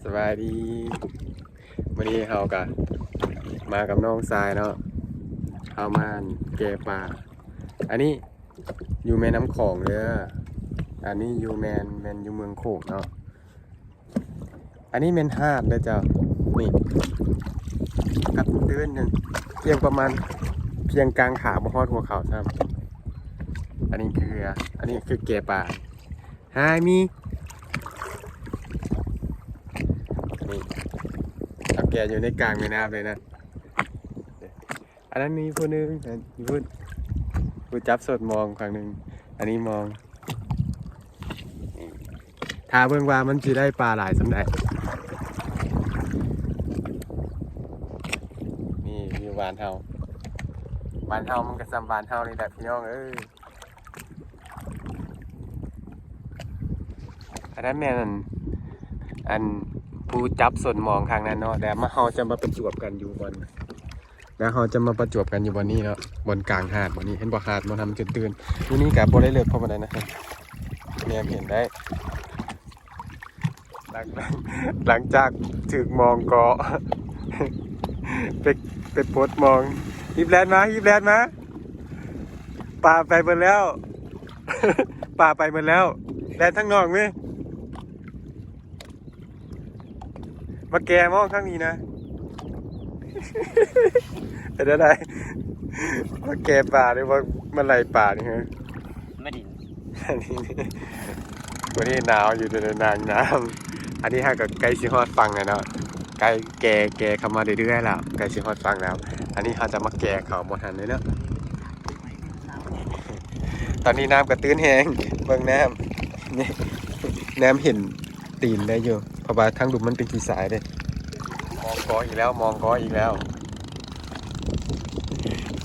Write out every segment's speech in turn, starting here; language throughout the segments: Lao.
ສະບາຍດີ ມື້ນີ້ເຮົາກະມາກັບນ້ອງຊາຍເນາະ ເຮົາມາແກ່ປາ. ອັນນີ້ຢູ່ແມ່ນ້ຳຂອງເດີ ອັນນີ້ຢູ່ແມ່ນ ແມ່ນຢູ່ເມືອງໂຂງເນາະ. ອັນນີ້ແມ່ນຫາດເດີເຈົ້າ ນີ້ ກັບຕື້ນໜຶ່ງ ພຽງປະມານ ພຽງກາງຂາ ບໍ່ຮອດຫົວເຂົ່າຊ້ຳ. ອັນນີ້ຄື ອັນນີ້ຄືແກ່ປາ. ຫາຍມີ ນີ້ ເອົາແກ່ຢູ່ໃນກາງແມ່ນ້ຳເລີຍນະ. ອັນນັ້ນມີຜູ້ໜຶ່ງ ອັນ ຢູ່ພຸ້ນ ຜູ້ຈັບສົດມອງຂ້າງໜຶ່ງ ອັນນີ້ມອງ. ນີ້ ຖ້າເບິ່ງວ່າມັນຊິໄດ້ປາຫຼາຍສ່ຳໃດ. ນີ້ຢູ່ບ້ານເຮົາ ບ້ານເຮົາມັນກະສ່ຳບ້ານເຮົານີ້ແຫຼະພີ່ນ້ອງເອີຍ. ອັນນັ້ນແມ່ນ ອັນ ອັນຜູ້ຈັບສົດມອງຂ້າງນັ້ນເນາະ ແລ້ວມາ ເຮົາຈະມາປະຈວບກັນຢູ່ບ່ອນ ແລ້ວເຮົາຈະມາປະຈວບກັນຢູ່ບ່ອນນີ້ເນາະ ບ່ອນກາງຫາດບ່ອນນີ້ ເຫັນບໍ່ ຫາດບ່ອນນັ້ນມັນຈະຕື້ນ. ຢູ່ນີ້ກະບໍ່ໄດ້ເລິກເທົ່າໃດນະ ແນມເຫັນໄດ້. ຫຼັງ ຫຼັງຈາກຖືກມອງເກາະ ໄປ ໄປປົດມອງ. ຮີບແລ່ນມາ ຮີບແລ່ນມາ ປາໄປເບິດແລ້ວ ປາໄປເບິດແລ້ວ ແລ່ນທາງນອກເວີຍ. ມາແກ່ມອງທາງນີ້ນະ ເປັນແນວໃດ ມາແກ່ປາຫຼືວ່າມາໄລ່ປານີ້ເຮີ? ມາດິນ ອັນນີ້ ມື້ນີ້ໜາວຢູ່ເດີ ນາງນ້ຳ. ອັນນີ້ເຮົາກະໃກ້ຊິຮອດຝັ່ງແລ້ວເນາະ ໃກ້ ແກ່ ແກ່ເຂົ້າມາເລື້ອຍໆແລ້ວ ໃກ້ຊິຮອດຝັ່ງແລ້ວ. ອັນນີ້ເຮົາຈະມາແກ່ເຂົ້າບໍ່ທັນເລີຍເນາະ. ຕອນນີ້ນ້ຳກະຕື້ນແຮງ ເບິ່ງນ້ຳ ແນມເຫັນຕີນໄດ້ຢູ່ ເພາະວ່າທາງລຸ່ມມັນເປັນຂີ້ຊາຍເດ້. ມອງກໍອີກແລ້ວ ມອງກໍອີກແລ້ວ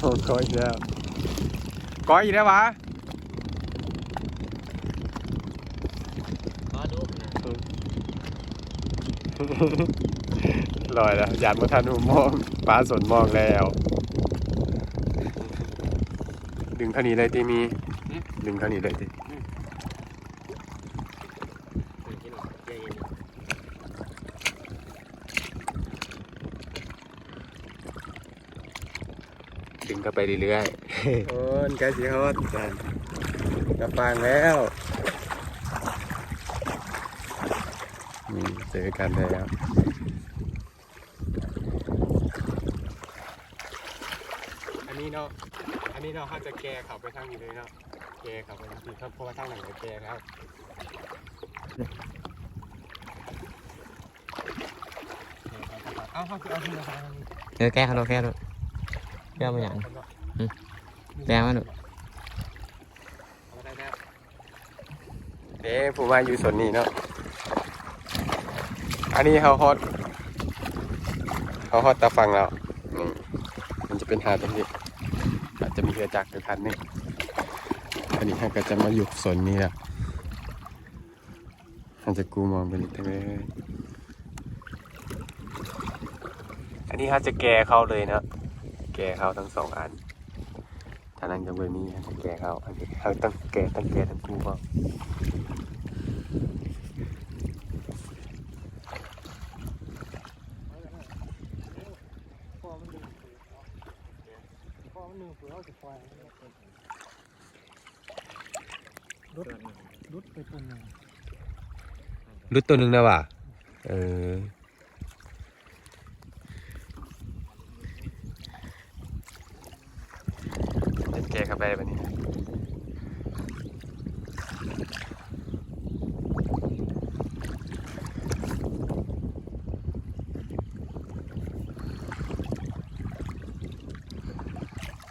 ມອງກໍອີກແລ້ວ ກໍອີກແລ້ວຫວາ? ກໍດຸນະ ລອຍແລ້ວ ຢ້ານບໍ່ທັນຮູ້ມອງ ປາສົນມອງແລ້ວ. ດຶງເທົ່ານີ້ເລີຍຕິມີ? ຫຶ? ດຶງເທົ່ານີ້ເລີຍຕິ? ດຶງເຂົ້າໄປເລື້ອຍໆ ໂອ້ ໃກ້ຊິຮອດ ກະຟັງແລ້ວ ນີ້ ເຈີກັນແລ້ວ. ອັນນີ້ເນາະ ອັນນີ້ເນາະ ເຮົາຈະແກ່ເຂົ້າໄປທາງນີ້ເລີຍເນາະ ແກ່ເຂົ້າໄປທາງນີ້ ເພາະວ່າທາງນັ້ນກະແກ່ແລ້ວ. ເອົາ ເຮົາຄືເອົາເຮືອໄປທາງນີ້ ເອີ ແກ່ເຂົ້າໂລດ ແກ່ໂລດ ແກ່ບໍ່ຫຍັງ ຫຶ ແກ່ມາໂລດ. ເດ້ ຜູ້ມາຢູ່ໂຊນນີ້ເນາະ ອັນນີ້ເຮົາຮອດ ເຮົາຮອດຕາຝັ່ງແລ້ວ. ນີ້ ມັນຈະເປັນຫາດຈັ່ງຊີ້ ອາດຈະມີເຮືອຈັກຢູ່ຄັນໜຶ່ງ. ອັນນີ້ເຮົາກະຈະມາຢູ່ໂຊນນີ້ແລ້ວ ເຮົາຈະກູ້ມອງໄປນີ້ເດີ. ອັນນີ້ເຮົາຈະແກ່ເຂົ້າເລີຍເນາະ ແກ່ເຂົ້າທັງສອງອັນ. ທາງນັ້ນກະບໍ່ມີ ແກ່ເຂົ້າ ອັນນີ້ເຮົາຕ້ອງແກ່ ຕ້ອງແກ່ທັງຄູ່ພ້ອມ. ຫຼຸດ ຫຼຸດໄປຕົວໜຶ່ງ ຫຼຸດຕົວໜຶ່ງແລ້ວຫວາ? ເອີ. ແກ່ເຂົ້າໄປບາດນີ້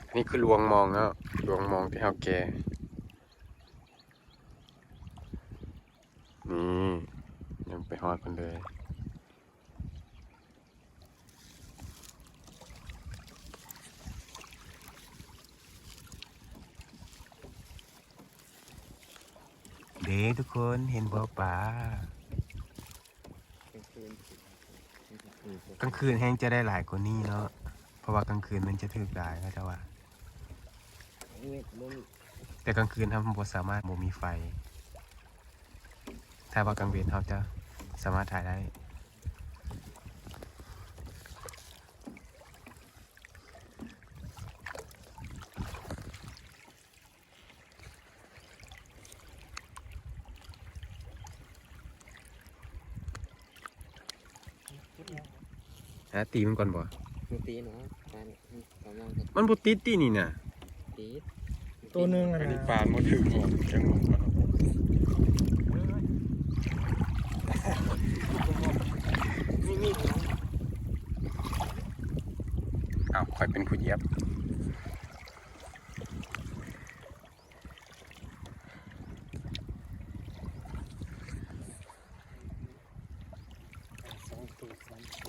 ອັນນີ້ຄືລວງມອງເນາະ ລວງມອງທີ່ເຮົາແກ່ ນີ້ ຍັງໄປຮອດພຸ້ນເລີຍ. ເດ້ທຸກຄົນ ເຫັນບໍ່ປາ? ກາງຄືນແຮງຈະໄດ້ຫຼາຍກວ່ານີ້ເນາະ ເພາະວ່າກາງຄືນມັນຈະຖືກຫຼາຍ ເຂົາເຈົ້າວ່າ ແຕ່ກາງຄືນເຮົາບໍ່ສາມາດ ບໍ່ມີໄຟ ຖ້າວ່າກາງເວັນເຮົາຈະສາມາດຖ່າຍໄດ້. ນະ ຕີມັນກ່ອນບໍ່? ມັນຕີເນາະ ປານີ້ ກຳລັງ ມັນບໍ່ຕິດຕິນີ້ນະ. ຕິດ ໂຕໜຶ່ງ ອັນນີ້ປານບໍ່ຖືກໝົດ ຈັ່ງ ນີ້ໆ ອ້າວ ຂ້ອຍເປັນຜູ້ຢຽບ. ສອງໂຕ ສາມໂຕ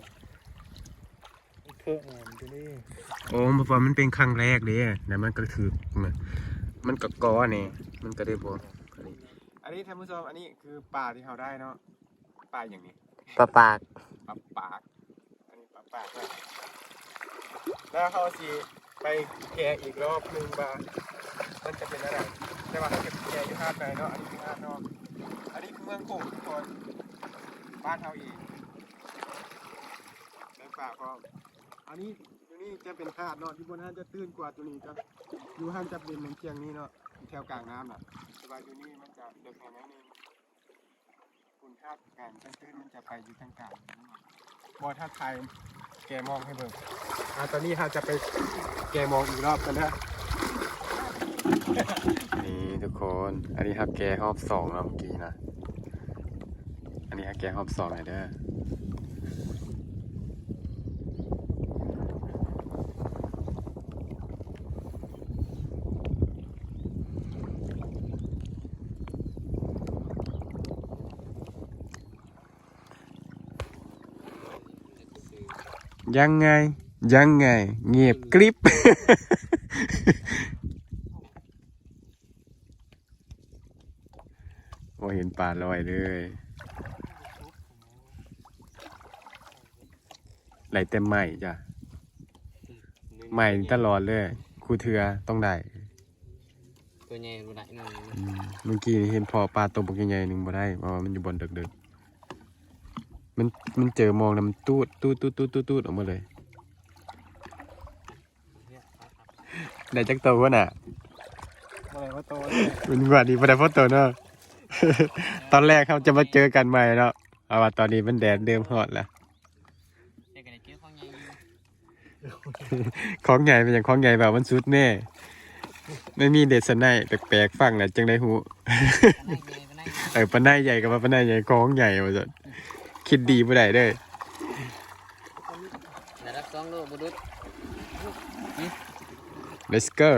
ເຄີະງາມຢູ່ເດ້. ໂອ້ ເພາະວ່າມັນເປັນຄັ້ງແລກເດ້ ແລ້ວມັນກໍຖືກ ມັນກໍກໍແນ່ ມັນກໍໄດ້ບໍ່. ອັນນີ້ ອັນນີ້ທ່ານຜູ້ຊົມ ອັນນີ້ຄືປາທີ່ເຮົາໄດ້ເນາະ. ປາຫຍັງນີ້? ປາປາກ ປາປາກ. ອັນນີ້ປາປາກເນາະ ແລ້ວເຮົາຊິໄປແກະອີກລອບໜຶ່ງວ່າມັນຈະເປັນແນວໃດ ແຕ່ວ່າເຮົາຈະແກະຢູ່ຫາດໃດເນາະ. ອັນນີ້ຄືຫາດນອກ ອັນນີ້ຄືເມືອງໂຂງທຸກຄົນ ບ້ານເຮົາເອງ ໄດ້ປາພ້ອມ. ອັນນີ້ ຢູ່ນີ້ຈະເປັນຫາດເນາະ ຢູ່ບ່ອນຫັ້ນຈະຕື້ນກວ່າຕົວນີ້ ຈະ ຢູ່ຫັ້ນຈະເປັນເມືອງກຽງນີ້ເນາະ ຢູ່ແຖວກາງນ້ຳນະ ແຕ່ວ່າຢູ່ນີ້ມັນຈະເລິກແດ່ໜ້ອຍໜຶ່ງ. ຄຸນຄາດການຕັ້ງຕື່ນມັນຈະໄປຢູ່ທາງກາງ ບໍ່ ຖ້າຖ່າຍແກະມອງໃຫ້ເບິ່ງ. ອ່າ ຕອນນີ້ເຮົາຈະໄປແກະມອງອີກລອບກັນເດີ. ນີ້ທຸກຄົນ ອັນນີ້ເຮົາແກະຮອບສອງແລ້ວເມື່ອກີ້ນະ ອັນນີ້ເຮົາແກະຮອບສອງແລ້ວເດີ. ຍັງໄງ ຍັງໄງ ງຽບກຣິບ. ບໍ່ເຫັນປາລອຍເລີຍ ໄດ້ແຕ່ໄມ້ຈ້ະ ໄມ້ຕະຫຼອດເລີຍ ຄູ່ເທື່ອຕ້ອງໄດ້. ຕົວໃຫຍ່ບໍ່ໄດ້ໜຶ່ງ ອືມ ເມື່ອກີ້ເຫັນພໍ້ປາໂຕບັກໃຫຍ່ໆໜຶ່ງບໍ່ໄດ້ ເພາະວ່າມັນຢູ່ບ່ອນເດິກໆ ມັນ ມັນເຈີມອງນຳຕູດ ຕູດໆໆໆອອກມາເລີຍ. ໄດ້ຈັກໂຕຫັ້ນນະ? ບໍ່ໄດ້ພໍໂຕເລີຍ ມັນວ່ານີ້ບໍ່ໄດ້ພໍໂຕເນາະ. ຕອນແລກເຮົາຈະມາເຈີກັນໃໝ່ເນາະ ເພາະວ່າຕອນນີ້ມັນແດດເລີ່ມຮ້ອນແລ້ວ. ແຕ່ກໍໄດ້ເຈີຂອງໃຫຍ່ຢູ່ ຂອງໃຫຍ່ເປັນຫຍັງ? ຂອງໃຫຍ່ແບບມັນສຸດແນ່ ມັນມີເດສະໄນແປກໆ ຟັງແລ້ວຈັ່ງໄດ້ຮູ້. ປາໄນໃຫຍ່ ປາໄນໃຫຍ່ ເອີ ປາໄນໃຫຍ່ກໍວ່າປາໄນໃຫຍ່ ຂອງໃຫຍ່ວ່າຊັ້ນ ຄິດດີບໍ່ໄດ້ເດີ້. ລະດັບສອງໂລບໍ່ຫຼຸດ. Let's go.